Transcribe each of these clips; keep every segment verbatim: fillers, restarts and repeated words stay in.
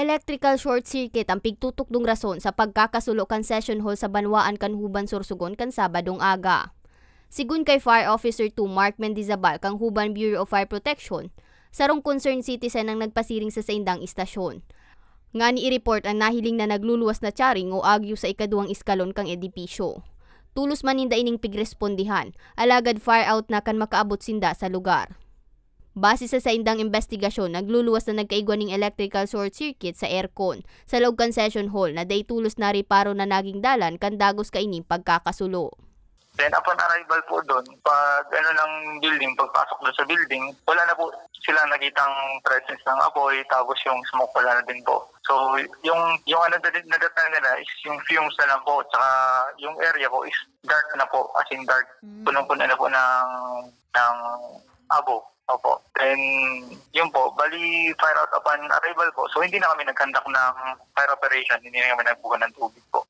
Electrical short circuit ang pigtutukdong rason sa pagkakasulo kan session hall sa banwaan kan Huban, Sorsogon kan Sabadong aga. Sigon kay Fire Officer two Mark Mendizabal kan Huban Bureau of Fire Protection, sarong concerned citizen ang nagpasiring sa saindang istasyon. Ngani i-report ang nahiling na nagluluwas na charing o agyo sa ikaduwang eskalon kan edipisyo. Tolos man ninda ining pigrespondihan, alagad fire out na kan makaabot sinda sa lugar. Base sa saindang imbestigasyon, nagluluwas na nagkaigwa ning electrical short circuit sa aircon sa laog kan session hall na dai tolos nareparo na naging dalan kan dagos kaining pagkakasulo. Then upon arrival po doon, pag ano ng building, pagpasok doon sa building, wala na po silang nakitang presence ng apoy, tapos yung smoke wala na din po. So, yung, yung ano na din, nadatnan nila is yung fumes na lang po, tsaka yung area po is dark na po, as in dark. Mm. Punong-puno na po ng, ng abo. Opo. Then, yun po, bali fire out upon arrival po. So, hindi na kami nag-conduct ng fire operation, hindi na kami nagbuga ng tubig po.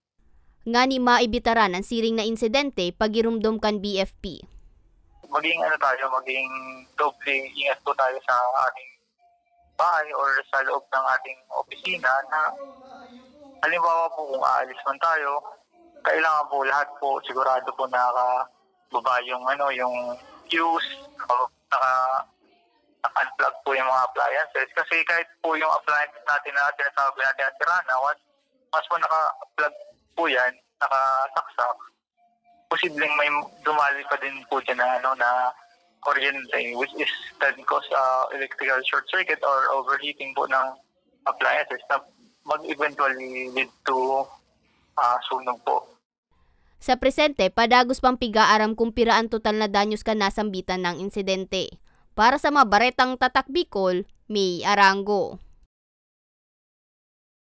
Ngani maibitaran ang siring na insidente, pagirumdom kan B F P. Maging ano tayo, maging doble ingat po tayo sa ating bahay or sa loob ng ating opisina na halimbawa po kung aalis man tayo, kailangan po lahat po sigurado po nakababa yung ano, yung fuse, naka, naka-unplug po yung mga appliances. Kasi kahit po yung appliances natin na sinasabi natin na sira na, once, once po naka-plug po yan, nakasaksak, posibleng may dumali pa din po dyan na, ano, na kuryente, which is can cause uh, electrical short circuit or overheating po ng appliances na mag-eventually lead to uh, sunog po. Sa presente, padagos pang pig-aaram kung pira ang total na danyos kan nasambitan na insidente. Para sa mga baretang Tatak Bicol, May Arango.